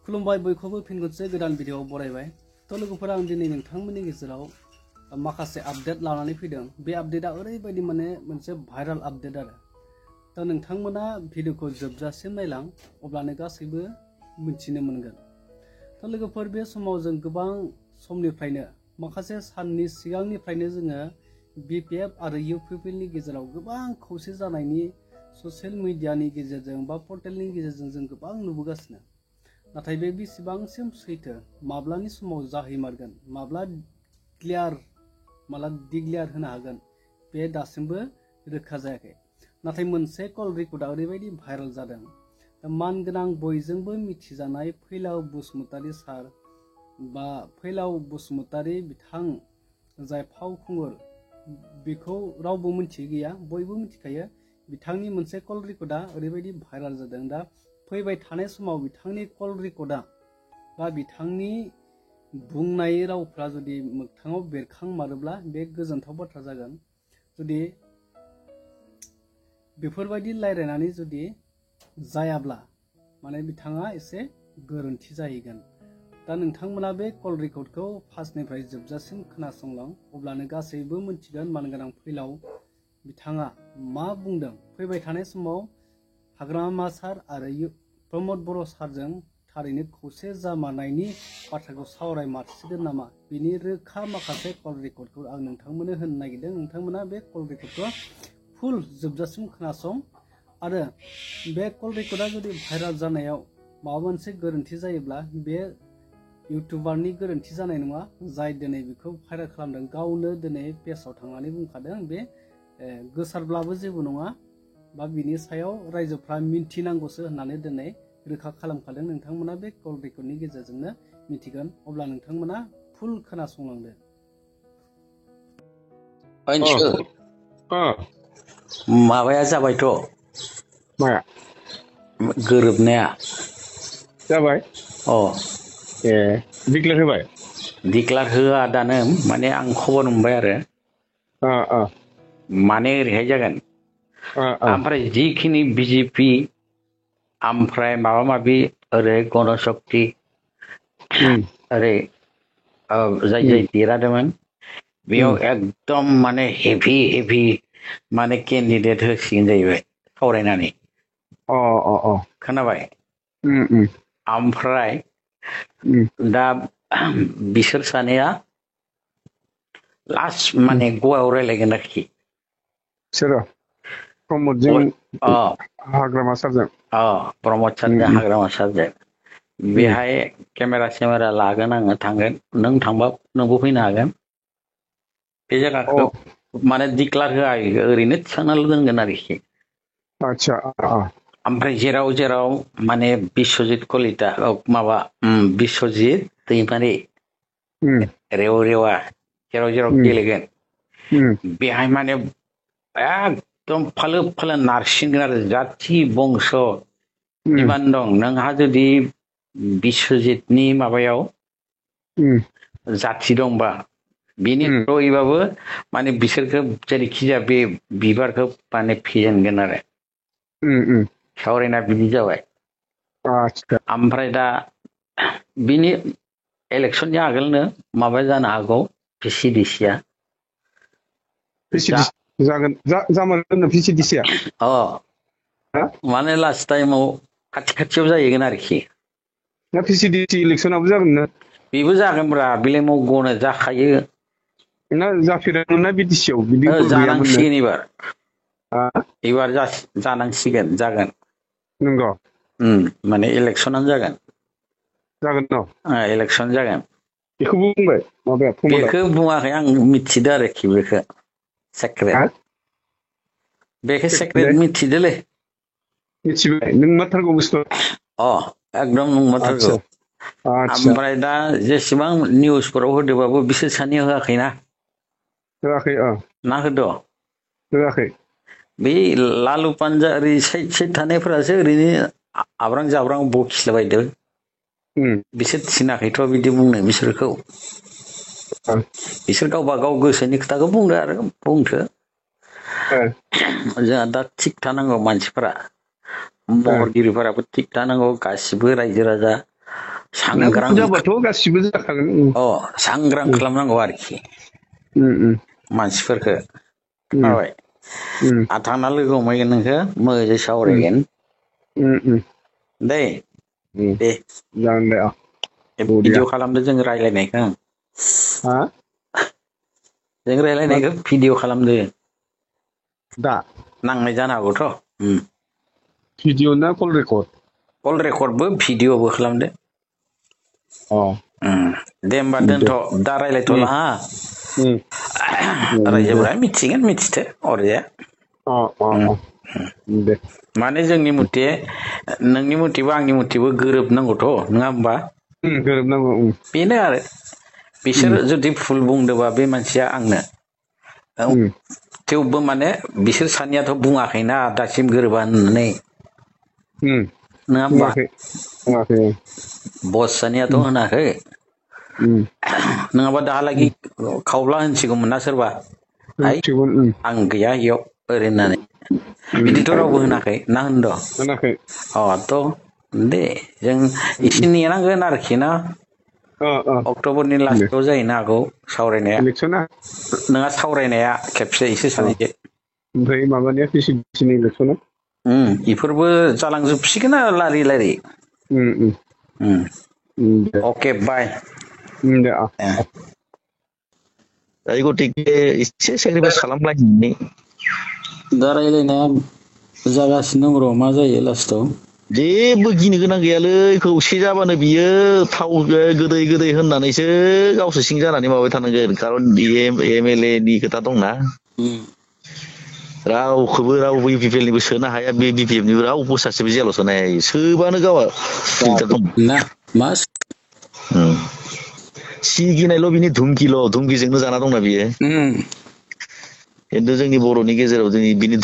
खुलुमबाय बयखौबो फिन खनसे गोदान भिडिअ बरायबाय। थ' लोगोफोरा आं दिनै नोंथांमोननि गेजेराव माखासे आपडेट लानानै फैदों। बे आपडेटआ ओरैबायदि मोनसे भाइराल आपडेट आरो। दा नोंथांमोना भिडिअखौ जोबजासिम नायलां, अब्लानो गासैबो मिथिनो मोनगोन। थ' लोगोफोर, बे समाव जों गोबां समनिफ्रायनो माखासे साननि सिगांनिफ्रायनो जोङो BPF आरो UPPL नि गेजेराव गोबां खौसे जानायनि ससियेल मिडियानि गेजेरजों बा पर्टेलनि गेजेरजों जों गोबां नुबोगासिनो। नाथाय बे बेसेबांसिम सैथो, माब्लानि समाव जाहैमारगोन, माब्ला डिक्लेयार होनो हागोन, बे दासिमबो रोखा जायाखै। नाथाय मोनसे कल रेकर्डआ ओरैबायदि भाइराल जादों। मानगोनां बयजोंबो मिथिजानाय फैलाव बसुमतारी सार बा फैलाव बसुमतारी बिथां जाय फावखुंगुर, बेखौ रावबो मिथियै गैया, बयबो मिथिखायो। बिथांनि मोनसे कल रेकर्डआ ओरैबायदि भाइराल जादों। दा फैबाय थानाय समाव बिथांनि कल रेकर्डआ बा बिथांनि बुंनाय रावफ्रा जुदि मोगथाङाव बेरखांमारोब्ला बे गोजोनथाव बाथ्रा जागोन। जुदि बेफोरबायदि रायज्लायनानै जुदि जायाब्ला माने बिथाङा एसे गोरोन्थि जाहैगोन। दा नोंथांमोना बे कल रेकर्डखौ फार्स्टनिफ्राय जोबजासिम खोनासंलां, अब्लानो गासैबो मिथिगोन मानगोनां फैलाव बिथाङा मा बुंदों। फैबाय थानाय समाव हाग्रामा सार आरो प्रमद बर' सारजों थारैनो खौसे जामारनायनि बाथ्राखौ सावरायमारसिगोन नामा, बिनि रोखा माखासे कल रेकर्डखौ आं नोंथांमोननो होनो नागिरदों। नोंथांमोना बे कल रेकर्डखौ फुल जोबजासिम खोनासं। आरो बे कल रेकर्डआ जुदि भाइराल जानायाव माबा मोनसे गोरोन्थि जायोब्ला बे इउटुबारनि गोरोन्थि जानाय नङा, जाय दिनै बेखौ भाइराल खालामदों। गावनो दिनै पेजाव थांनानै बुंखादों बे गोसारब्लाबो जेबो नङा, बा बिनि सायाव रायजोफ्रा मिन्थिनांगौसो होननानै दिनै रोखा खालामखादों। नोंथांमोना बे कल रेकर्डनि गेजेरजोंनो मिथिगोन। अब्ला नोंथांमोना फुल खोनासंलांदो। माबाया जाबायथ' माया गोरोबनाया जाबाय। ए डिक्लेयार होबाय? डिक्लेयार होआ दानो, माने आं खबर मोनबाय आरो माने ओरैहाय जागोन। ओमफ्राय जिखिनि BJP ओमफ्राय माबा माबि ओरै गणशक्ति ओरै जाय देरहादोंमोन, बेयाव एकदम माने हेभि माने केन्डिडेट होसिगोन जाहैबाय सावरायनानै। खोनाबाय? ओमफ्राय दा बिसोर सानैया लास्ट माने गवायाव रायलायगोन आरोखि। सोरो? प्रमदजों हाग्रामा सारजों? प्रमद सारजों हाग्रामा सारजों। बेहाय केमेरा लागोन, आङो थांगोन। नों थांबा नोंबो फैनो हागोन। बे जायगाखौ माने डिक्लेयार होआ, ओरैनो थिखांनाल' दोनगोन आरोखि। आच्छा। ओमफ्राय जेराव माने बिस्वजित कलिता माबा बिस्वजित दैमारि रेवा जेराव गेलेगोन, बेहाय माने एकदम फालो नारसिनगोन आरो जाथि बंस जिमान दं। नोंहा जुदि बिस्वजितनि माबायाव जाथि दंबा, बिनि थ्रयैबाबो माने बिसोरखौ जेरैखिजाया बे बिबारखौ माने फेजेनगोन आरो। सावरायना बिदि जाबाय। ओमफ्राय दा बिनि इलेक्सननि आगोलनो माबा जानो हागौ, VCDC माने लास्ट टाइमाव खाथियाव जाहैगोन आरोखि। VCDC इलेक्सनाबो जागोन ना? बेबो जागोनब्रा, बेलेमावगनो जाखायो ना। जाफेरामोन ना BDC आव? बिदि जानांसिगोन एबार जानांसिगोन, जागोन। नंगौ? माने इलेक्सनानो जागोन न? इलेक्सन जागोन। बेखौबो बुंबाय माबाया? बेखौ बुङाखै, आं मिथिदो आरोखि। बेखौ सेक्रेट मिथिदोलै। मिथिबाय? नों माथारगौ बुस्थु? एकदम नंमारथारगौ। ओमफ्राय दा जेसेबां निउसफोराव होदोबाबो बिसोर सानैया होआखैना? होआखै। ना होदो? होआखै। बे लालु पानजा ओरै साइड थानायफोरासो ओरैनो आब्रां जाब्रां बखिलाबायदों। बिसोर थिनाखैथ' बिदि बुंनो बिसोरखौ। बिसोर गावबा गाव गोसोनि खोथाखौ बुंदो आरो बुंथो। जोंहा दा थिग थानांगौ, मानसिफोरा महरगिरिफोराबो थिग थानांगौ, गासिबो रायजो राजा सांग्रां फुजाबाथ' गासिबो जाखागोन सांग्रां खालामनांगौ आरोखि मानसिफोरखौ खोनाबाय आं थांना लोगो हमहैगोन नोंखो मोजाङै सावरायगोन दे दे जागोन दे भिडिअ खालामदो जों रायलायनायखौ हा जों रायलायनायखौ भिडिअ खालामदो दा नांनाय जानो हागौथ' भिडिअ ना कल रेकर्ड कल रेकर्डबो भिडिअबो खालामदो दे होमबा दोनथ' दा रायलायथ'ला हा रायजोफोरा मिथिगोन मिथिथो अरजाया दे माने जोंनि मथे नोंनि मथेबो आंनि मथेबो गोरोबनांगौथ' नङा होमबा गोरोबनांगौ बेनो आरो बिसोर जुदि भुल बुंदोंबा बे मानसिया आंनो थेवबो माने बिसोर सानैयाथ' बुङाखैना दासिम गोरोबा होननानै नङा होमबा बुङाखै बस सानैयाथ' होनाखै नङाबा दाहालागि खावब्ला होनसिगौमोन ना सोरबा हाय आं गैया इयाव ओरै होननानै बिदिथ' रावबो होनाखै ना होनद' होनाखै थ' दे जों एसे नेनांगोन आरोखि ना अक्ट'बरनि लास्टआव जाहैनो हागौ सावरायनाया इलेक्सना नोंहा सावरायनाया खेबसे एसे सानैजों ओमफ्राय माबानिया प्रेसिडेन्टनि इलेक्सना बेफोरबो जालांजोबसिगोन आरो लारि लारि अके बाय दे दायो गतिके एसे सेक्रिफाइस खालामलायनानै दा रायलायनाया जागासिनो दं र' मा जायो लास्टआव जेबो गिनो गोनां गैयालै खौसे जाबानो बियो थाव गोदै गोदै होननानैसो गावसो सिं जानानै माबाबाय थानांगोन खारन एमएलए नि खोथा दंना रावखौबो रावबो इउपिपिएल निबो सोनो हाया बे बिपिएफ निबो रावबो सासेबो जेलाव सोनो हाया सोबानो गावहा फिल्टार दं ना मा सिगिनायल' बिनि धुमकिजोंनो जाना दंना बियो खिन्थु जोंनि बर'नि गेजेराव जोंनि बिनि